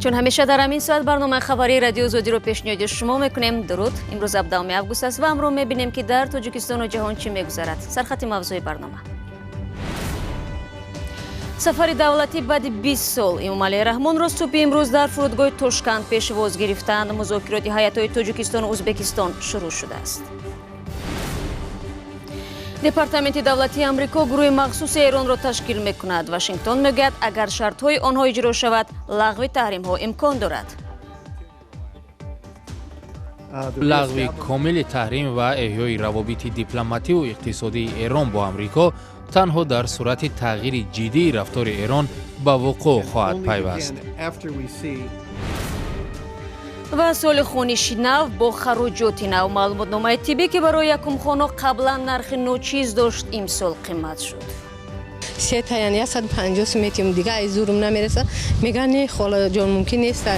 Чун ҳамеша дар ҳамин соат барномаи хабарии Радиои Озодиро пешниҳоди шумо мекунем. Дуруд. Имрӯз 17 август аст ва ҳамроҳ мебинем, ки дар Тоҷикистону ҷаҳон чӣ мегузарад. Сархати мавзӯи барнома: сафари давлатӣ баъди 20 сол. Эмомалӣ Раҳмонро субҳи имрӯз дар фурудгоҳи Тошканд пешвоз гирифтанд. Музокироти ҳайатҳои Тоҷикистону Ӯзбекистон шурӯъ шудааст. Департаменти давлатии Амрико гурӯҳи махсуси Эронро ташкил мекунад. Вашингтон мегӯяд, агар шартҳои онҳо иҷро шавад, лағви таҳримҳо имкон дорад. Лағви комили таҳрим ва эҳёи равобити дипломативу иқтисодии Эрон бо Амрико танҳо дар сурати тағйири ҷиддии рафтори Эрон ба вуқӯъ хоҳад пайваст. Ва соли хониши нав бо хароҷоти нав. Маълумотномаи тиббӣ, ки барои якумхоно қаблан нархи ночиз дошт, имсол қимат шуд. Сета, яъне 150 сум метиҳум, дига ай зурум намереса. Мегӯян, не, холаҷон, мумкин нест.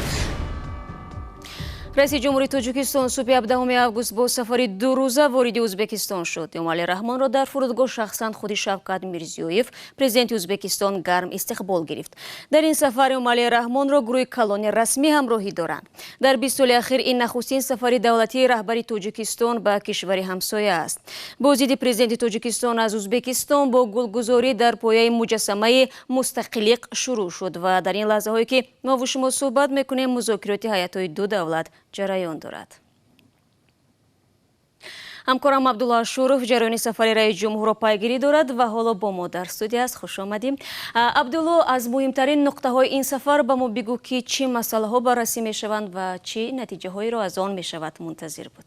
Раиси ҷумҳури Тоҷикистон субҳи 17 август бо сафари дурӯза вориди Ӯзбекистон шуд. Эмомалӣ Раҳмонро дар фурудгоҳ шахсан худи Шавкат Мирзиёев, президенти Ӯзбекистон, гарм истиқбол гирифт. Дар ин сафар Эмомалӣ Раҳмонро гурӯҳи калони расмӣ ҳамроҳӣ доранд. Дар 20 соли ахир ин нахустин сафари давлатии раҳбари Тоҷикистон ба кишвари ҳамсоя аст. Боздиди президенти Тоҷикистон аз Ӯзбекистон бо гулгузорӣ дар пояи муҷассамаи Мустақилиқ шурӯъ шуд ва дар ин лаҳзаҳое, ки мову шумо суҳбат мекунем, музокироти ҳайатҳои ду давлат ҷараён дорад. Ҳамкорам Абдулло Ашуров ҷараёни сафари раиси ҷумҳурро пайгирӣ дорад ва ҳоло бо мо дар студия аст. Хуш омадем, Абдулло. Аз муҳимтарин нуқтаҳои ин сафар ба мо бигӯ, ки чӣ масъалаҳо баррасӣ мешаванд ва чӣ натиҷаҳоеро аз он мешавад мунтазир буд.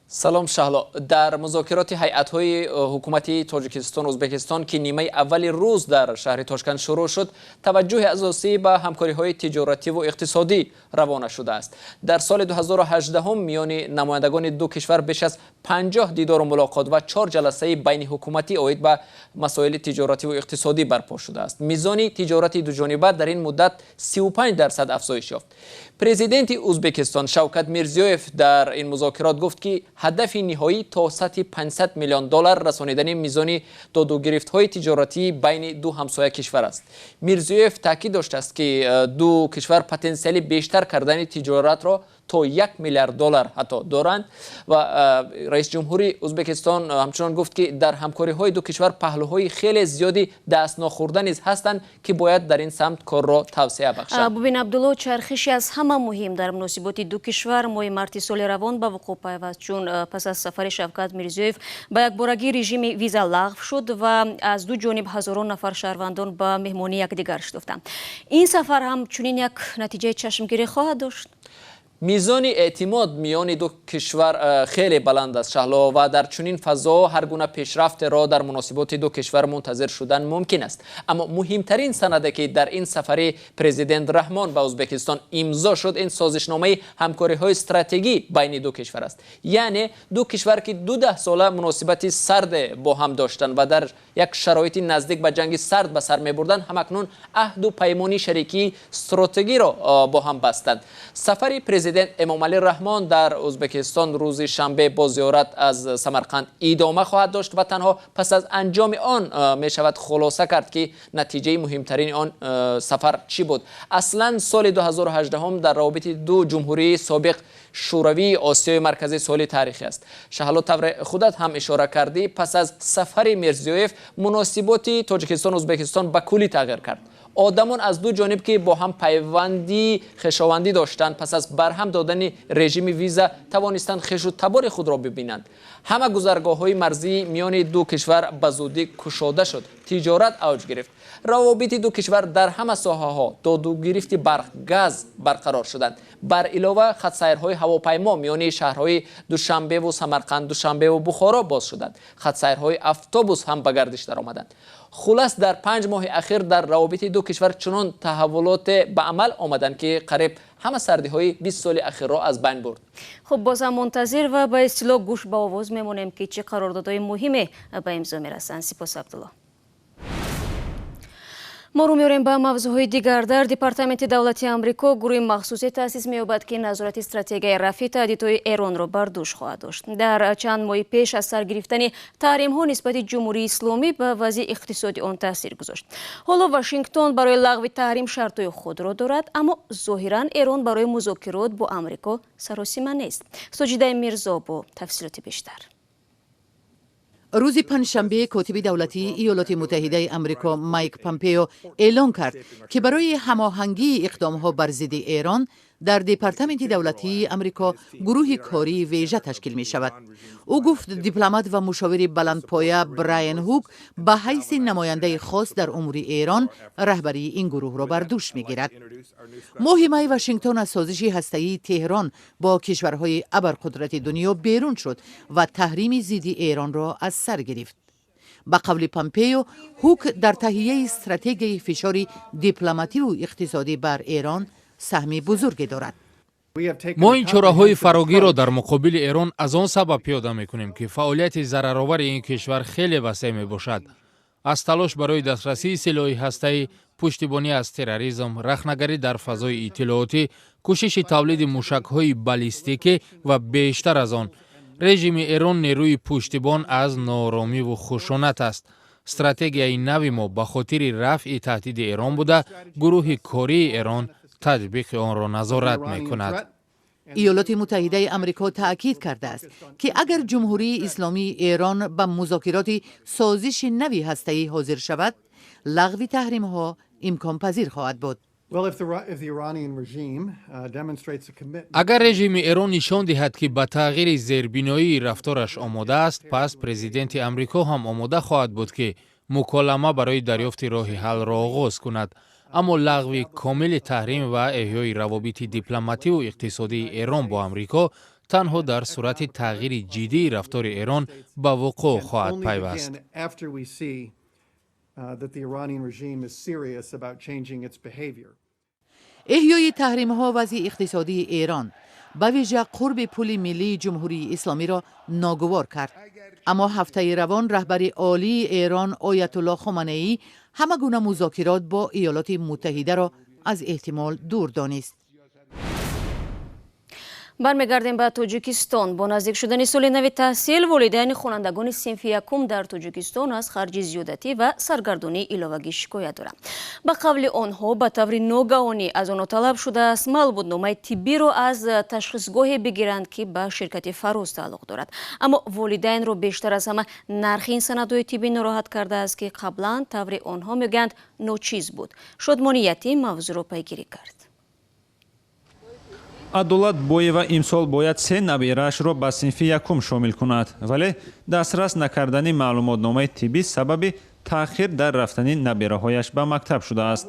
Салом, Шаҳло. Дар музокироти ҳайатҳои ҳукумати Тоҷикистон, Ӯзбекистон, ки нимаи аввали рӯз дар шаҳри Тошканд шурӯъ шуд, таваҷҷӯҳи асосӣ ба ҳамкориҳои тиҷоративу иқтисодӣ равона шудааст. Дар соли 2018 миёни намояндагони ду кишвар беш аз 50 дидору мулоқот ва чор ҷаласаи байниҳукуматӣ оид ба масоили тиҷоративу иқтисодӣ барпо шудааст. Мизони тиҷорати дуҷониба дар ин муддат 35% афзоиш ёфт. Президенти Ӯзбекистон Шавкат Мирзиёев дар ин музокирот гуфт, ки ҳадафи ниҳоӣ то сатҳи 500 миллион доллар расонидани мизони додугирифтҳои тиҷоратии байни ду ҳамсоя кишвар аст. Мирзиёев таъкид доштааст, ки ду кишвар потенсиали бештар кардани тиҷоратро то 1 миллиард доллар ҳатто доранд. Ва раиси ҷумҳури Ӯзбекистон ҳамчунон гуфт, ки дар ҳамкориҳои ду кишвар паҳлӯҳои хеле зиёди дастнохӯрда низ ҳастанд, ки бояд дар ин самт корро тавсеа бахшанд. Бубин, Абдулло, чархиши аз ҳама муҳим дар муносиботи ду кишвар моҳи марти соли равон ба вуқӯъ пайваст, чун пас аз сафари Шавкат Мирзиёев ба якборагӣ режими виза лағв шуд ва аз ду ҷониб ҳазорон нафар шаҳрвандон ба меҳмонии якдигар шитофтанд. Ин сафар ҳам чунин як натиҷаи чашмгирӣ хоҳад дошт? Мизони эътимод миёни ду кишвар хеле баланд аст, Шаҳло, ва дар чунин фазо ҳар гуна пешрафтеро дар муносиботи ду кишвар мунтазир шудан мумкин аст. Аммо муҳимтарин санаде, ки дар ин сафари президент Раҳмон ба Ӯзбекистон имзо шуд, ин созишномаи ҳамкориҳои стратегӣ байни ду кишвар аст. Яъне ду кишвар, ки ду даҳсола муносибати сарде бо ҳам доштанд ва дар як шароити наздик ба ҷанги сард ба сар мебурданд, ҳамакнун аҳду паймони шарикии стратегиро бо ҳам бастанд. Сафари президент Эмомалӣ Раҳмон дар Ӯзбекистон рӯзи шанбе бо зиёрат аз Самарқанд идома хоҳад дошт ва танҳо пас аз анҷоми он мешавад хулоса кард, ки натиҷаи муҳимтарини он сафар чӣ буд. Аслан соли 2018 дар равобити ду ҷумҳурии собиқ шӯравии Осиёи Марказӣ соли таърихӣ аст. Шаҳло, тавре худат ҳам ишора кардӣ, пас аз сафари Мирзиёев муносиботи Тоҷикистон, Ӯзбекистон ба куллӣ тағйир кард. Одамон аз ду ҷониб, ки бо ҳам пайванди хешовандӣ доштанд, пас аз барҳам додани режими виза тавонистанд хешу табори худро бибинанд. Ҳама гузаргоҳҳои марзии миёни ду кишвар ба зудӣ кушода шуд, тиҷорат авҷ гирифт, равобити ду кишвар дар ҳама соҳаҳо, додугирифти барқ, газ барқарор шуданд. Бар илова, хатсайрҳои ҳавопаймо миёни шаҳрҳои Душанбеву Самарқанд, Душанбеву Бухоро боз шуданд, хатсайрҳои автобус ҳам ба гардиш даромаданд. Хулас, дар 5 моҳи ахир дар равобити ду кишвар чунон таҳаввулоте ба амал омаданд, ки қариб ҳама сардиҳои 20 соли ахирро аз байн бурд. Хуб, бозам мунтазир ва ба истилоҳ гӯш ба овоз мемонем, ки чӣ қарордодҳои муҳиме ба имзо мерасанд. Сипос, Абдулло. Мо рӯ меорем ба мавзӯъҳои дигар. Дар Департаменти давлатии Амрико гурӯҳи махсусе таъсис меёбад, ки назорати стратегияи рафъи таҳдидҳои Эронро бар дӯш хоҳад дошт. Дар чанд моҳи пеш аз сар гирифтани таҳримҳо нисбати Ҷумҳурии Исломӣ ба вазъи иқтисоди он таъсир гузошт. Ҳоло Вашингтон барои лағви таҳрим шартҳои худро дорад, аммо зоҳиран Эрон барои музокирот бо Амрико саросима нест. Соҷидаи Мирзо бо тафсилоти бештар. Рӯзи панҷшанбе котиби давлатии Иёлоти Муттаҳидаи Амрико Майк Помпео эълон кард, ки барои ҳамоҳангии иқдомҳо бар зидди Эрон дар Департаменти давлатии Амрико гурӯҳи кории вежа ташкил мешавад. Ӯ гуфт, дипломат ва мушовири баландпоя Брайан Ҳук ба ҳайси намояндаи хос дар умури Эрон раҳбарии ин гурӯҳро бар дӯш мегирад. Моҳи май Вашингтон аз созиши ҳастаии Теҳрон бо кишварҳои абарқудрати дунё берун шуд ва таҳрими зидди Эронро аз сар гирифт. Ба қавли Помпео, Ҳук дар таҳияи стратегияи фишори дипломативу иқтисодӣ бар Эрон саҳми бузурге дорад. Мо ин чораҳои фарогирро дар муқобили Эрон аз он сабаб пиёда мекунем, ки фаъолияти зараровари ин кишвар хеле васеъ мебошад: аз талош барои дастрасии силоҳи ҳастаӣ, пуштибонӣ аз терроризм, рахнагарӣ дар фазои иттилоотӣ, кӯшиши тавлиди мушакҳои баллистикӣ ва бештар аз он. Режими Эрон нерӯи пуштибон аз нооромиву хушунат аст. Стратегияи нави мо ба хотири рафъи таҳдиди Эрон буда, гурӯҳи кории Эрон татбиқи онро назорат мекунад. Иёлоти Муттаҳидаи Амрико таъкид кардааст, ки агар Ҷумҳурии Исломии Эрон ба музокироти созиши нави ҳастаӣ ҳозир шавад, лағви таҳримҳо имконпазир хоҳад буд. Агар режими Эрон нишон диҳад, ки ба тағйири зербиноии рафтораш омода аст, пас президенти Амрико ҳам омода хоҳад буд, ки муколама барои дарёфти роҳи ҳаллро оғоз кунад. Аммо лағви комили таҳрим ва эҳёи равобити дипломативу иқтисодии Эрон бо Амрико танҳо дар сурати тағйири ҷиддии рафтори Эрон ба вуқӯъ хоҳад пайваст. Эҳёи таҳримҳо вазъи иқтисодии Эрон, ба вижа қурби пули миллии Ҷумҳурии Исломиро ногувор кард. Аммо ҳафтаи равон раҳбари олии Эрон Оятулло Хоманаӣ ҳама гуна музокирот бо Иёлоти Муттаҳидаро аз эҳтимол дур донист. Бармегардем ба Тоҷикистон. Бо наздик шудани соли нави таҳсил, волидайни хонандагони синфи якум дар Тоҷикистон аз харҷи зиёдатӣ ва саргардонии иловагӣ шикоят доранд. Ба қавли онҳо, ба таври ногаҳонӣ аз онҳо талаб шудааст маълумотномаи тиббиро аз ташхисгоҳе бигиранд, ки ба ширкати Фароз тааллуқ дорад. Аммо волидайнро бештар аз ҳама нархи ин санадҳои тиббӣ нороҳат кардааст, ки қаблан, тавре онҳо мегӯянд, ночиз буд. Шодмони Ятим мавзӯъро пайгирӣ кард. Адолат Боева имсол бояд се набираашро ба синфи якум шомил кунад, вале дастрас накардани маълумотномаи тиббӣ сабаби таъхир дар рафтани набираҳояш ба мактаб шудааст.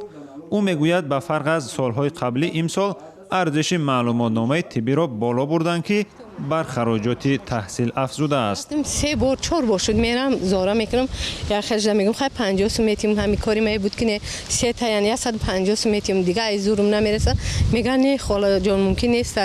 Ӯ мегӯяд, ба фарқ аз солҳои қаблӣ имсол арзиши маълумотномаи тиббиро боло бурданд, ки бар хароҷоти таҳсил афзудааст. Се бор, чор бор шуд, мерам, зора мекунам, як хелжа мегӯм, хай, 50 сум метиҳем. Ҳами кори мае буд, ки не, се та, яъне 150 сум метиҳем, дига ай зурум намереса. Мегӯянд, не, холаҷон, мумкин нест,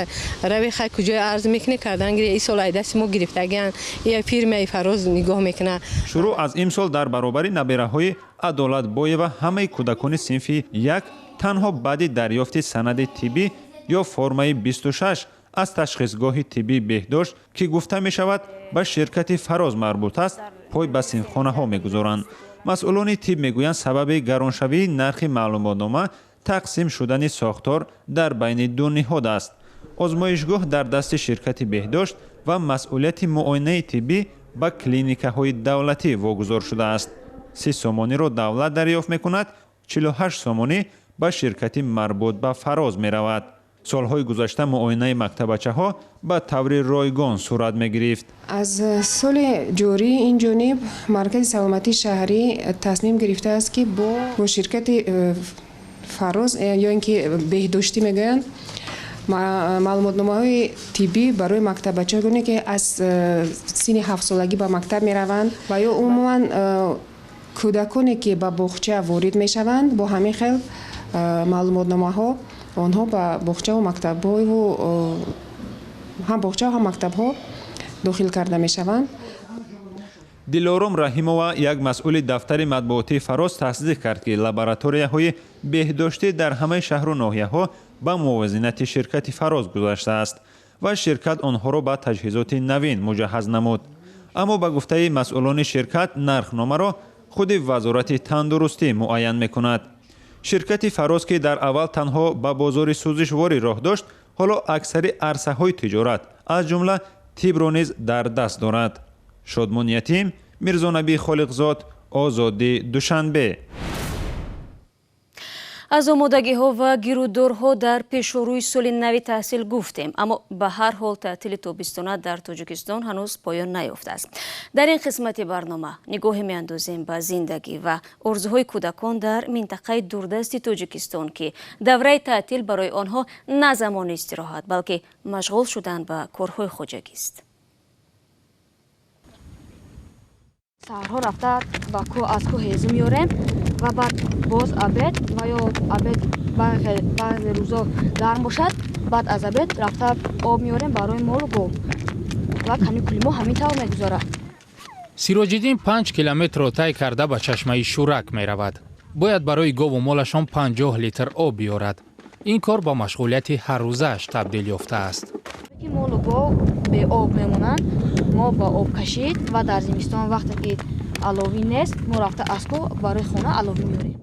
рави, хай, куҷои арз мекунӣ, кардан гире. Ин сол ай дасти мо гирифтагиан, я фирмаи Фароз нигоҳ мекунад. Шурӯъ аз имсол дар баробари набираҳои Адолат Боева ҳамаи кӯдакони синфи як танҳо баъди дарёфти санади тиббӣ ё формаи 26 аз ташхисгоҳи тиббии Беҳдошт, ки гуфта мешавад, ба ширкати Фароз марбут аст, пой ба синфхонаҳо мегузоранд. Масъулони тиб мегӯянд, сабаби гароншавии нархи маълумотнома тақсим шудани сохтор дар байни ду ниҳод аст. Озмоишгоҳ дар дасти ширкати Беҳдошт ва масъулияти муоинаи тиббӣ ба клиникаҳои давлатӣ вогузор шудааст. 30 сомониро давлат дарёфт мекунад, 48 сомонӣ ба ширкати марбут ба Фароз меравад. Солҳои гузашта муоинаи мактабачаҳо ба таври ройгон сурат мегирифт. Аз соли ҷорӣ ин ҷониб Маркази саломатии шаҳрӣ тасмим гирифтааст, ки бо ширкати Фароз ё ин ки Беҳдоштӣ мегӯянд, маълумотномаҳои тиббӣ барои мактаббачагоне, ки аз синни 7-солагӣ ба мактаб мераванд ва ё умуман кӯдаконе, ки ба боғча ворид мешаванд, бо ҳамин хел маълумотномаҳо онҳо ба боғчаву мактабҳою ҳам боғчаву ҳам мактабҳо дохил карда мешаванд. Дилором Раҳимова, як масъули дафтари матбуотии Фароз, тасдиқ кард, ки лабораторияҳои беҳдоштӣ дар ҳамаи шаҳру ноҳияҳо ба мувозинати ширкати Фароз гузаштааст ва ширкат онҳоро ба таҷҳизоти навин муҷаҳҳаз намуд. Аммо ба гуфтаи масъулони ширкат, нархномаро худи Вазорати тандурустӣ муайян мекунад. Ширкати Фароз, ки дар аввал танҳо ба бозори сӯзишворӣ роҳ дошт, ҳоло аксари арсаҳои тиҷорат, аз ҷумла тибро низ дар даст дорад. Шодмон Ятим, Мирзонабӣ Холиқзод, Озодӣ, Душанбе. Аз омодагиҳо ва гирудорҳо дар пешорӯи соли нави таҳсил гуфтем, аммо ба ҳар ҳол таътили тобистона дар Тоҷикистон ҳанӯз поён наёфтааст. Дар ин қисмати барнома нигоҳе меандозем ба зиндагӣ ва орзуҳои кӯдакон дар минтақаи дурдасти Тоҷикистон, ки давраи таътил барои онҳо на замони истироҳат, балки машғул шудан ба корҳои хоҷагист. Саҳарҳо рафта ба кӯҳ, аз кӯҳ ҳезум меорем ва баъд боз обед ва ё обед баъзе рӯзо гарм бошад, баъд аз обед рафта об меорем барои молу гов ва каникули мо ҳамин тавр мегузарад. Сироҷиддин 5 километрро тай карда ба чашмаи Шӯрак меравад. Бояд барои гову молашон 50 литр об биёрад. Ин кор ба машғулияти ҳаррӯзааш табдил ёфтааст. Молу гов беоб мемонанд, мо ба об кашид ва дар зимистон вақте ки аловӣ нест, мо рафта аз кӯҳ барои хона аловӣ меорем.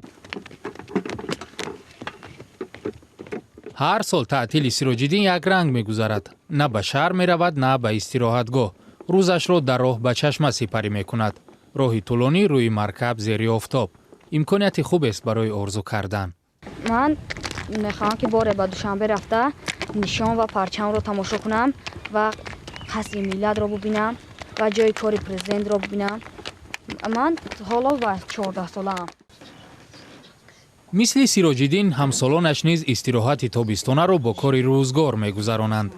Ҳар сол таътили Сироҷиддин якранг мегузарад. На ба шаҳр меравад, на ба истироҳатгоҳ. Рӯзашро дар роҳ ба чашма сипарӣ мекунад. Роҳи тӯлонӣ рӯи маркаб зери офтоб. Имконияти хубест барои орзу кардан. Ман мехоҳам, ки боре ба Душанбе рафта нишон ва парчамро тамошо кунам ва қасри миллатро бубинам ва ҷои кори президентро бубинам. Ман ҳоло ба 14 солаам. Мисли Сироҷиддин ҳамсолонаш низ истироҳати тобистонаро бо кори рӯзгор мегузаронанд.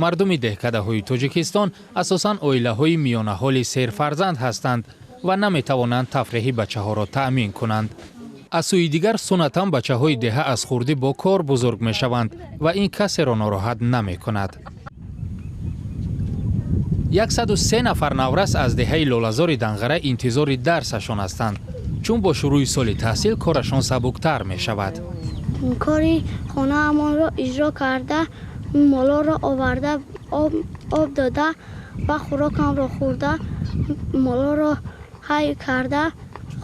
Мардуми деҳкадаҳои Тоҷикистон асосан оилаҳои миёнаҳоли серфарзанд ҳастанд ва наметавонанд тафреҳи бачаҳоро таъмин кунанд. Аз сӯи дигар, суннатан бачаҳои деҳа аз хурдӣ бо кор бузург мешаванд ва ин касеро нороҳат намекунад. 103 нафар наврас аз деҳаи Лолазори Данғара интизори дарсашон ҳастанд, чун бо шурӯъи соли таҳсил корашон сабуктар мешавад. Кори хонаамонро иҷро карда, молоро оварда, об дода ва хӯрокамро хӯрда, молоро ҳай карда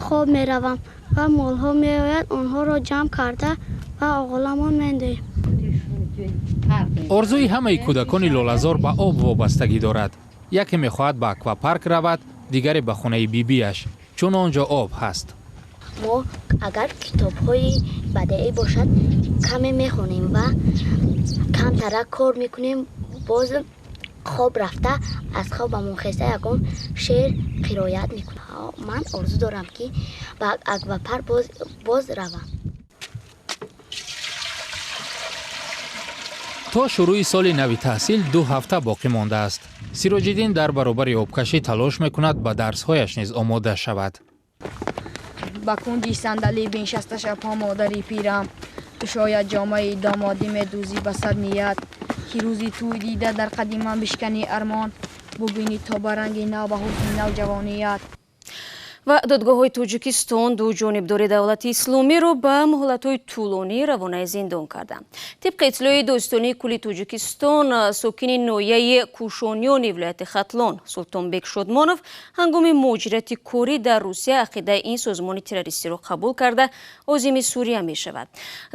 хоб меравам ва молҳо меояд, онҳоро ҷамъ карда ва оғоламон мендоем. Орзуи ҳамаи кӯдакони Лолазор ба об вобастагӣ дорад. Яке мехоҳад ба аквапарк равад, дигаре ба хонаи бибиаш, чун он ҷо об ҳаст. Мо агар китобҳои бадеӣ бошад, каме мехонем ва камтара кор мекунем, боз хоб рафта аз хобамон хеста ягон шеър қироят мекунам. Ман орзу дорам, ки ба аквапарк боз равам. То шурӯъи соли нави таҳсил 2 ҳафта боқӣ мондааст. Сироҷиддин дар баробари обкашӣ талош мекунад ба дарсҳояш низ омода шавад. Ба кунҷи сандалӣ биншаста шабҳо модари пирам, ту шояд ҷомаи домодӣ медӯзӣ ба сад ният, ки рӯзи тӯй дида дар қади ман бишканӣ армон, бубинӣ то ба ранги нав ба ҳусни нав ҷавоният. Ва додгоҳҳои Тоҷикистон ду ҷонибдори давлати исломиро ба муҳлатҳои тӯлонӣ равонаи зиндон карданд. Тибқи иттилои Додситонии кулли Тоҷикистон, сокини ноҳияи Кӯшониёни вилояти Хатлон Султонбек Шодмонов ҳангоми муҳоҷирати корӣ дар Русия ақидаи ин созмони террористиро қабул карда озими Сурия мешавад.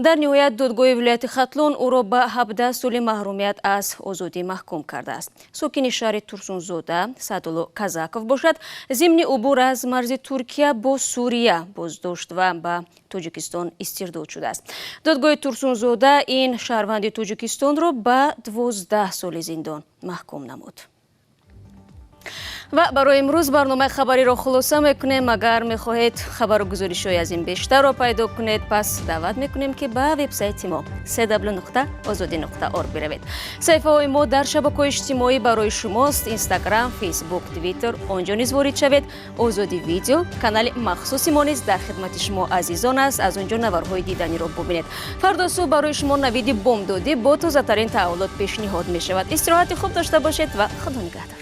Дар ниҳоят додгоҳи вилояти Хатлон ӯро ба 17 соли маҳрумият аз озодӣ маҳкум кардааст. Сокини шаҳри Турсунзода Саъдулло Казаков бошад, зимни убур аз марзи Туркия бо Сурия боздошт ва ба Тоҷикистон истирдод шудааст. Додгоҳи Турсунзода ин шаҳрванди Тоҷикистонро ба 12 соли зиндон маҳкум намуд. Ва барои имрӯз барномаи хабариро хулоса мекунем. Агар мехоҳед хабару гузоришҳои аз ин бештарро пайдо кунед, пас даъват мекунем, ки ба вебсайти мо cw.ozodi.org биравед. Саҳифаҳои мо дар шабакаҳои иҷтимоӣ барои шумост: Инстаграм, Фейсбук, Твиттер. Он ҷо низ ворид шавед. Озодӣ видео канали махсуси мо низ дар хидмати шумо азизон аст. Аз он ҷо наварҳои диданиро бубинед. Фардо субҳ барои шумо навиди бомдодӣ бо тозатарин таҳаввулот пешниҳод мешавад. Истироҳати хуб дошта бошед ва Худо нигаҳдор.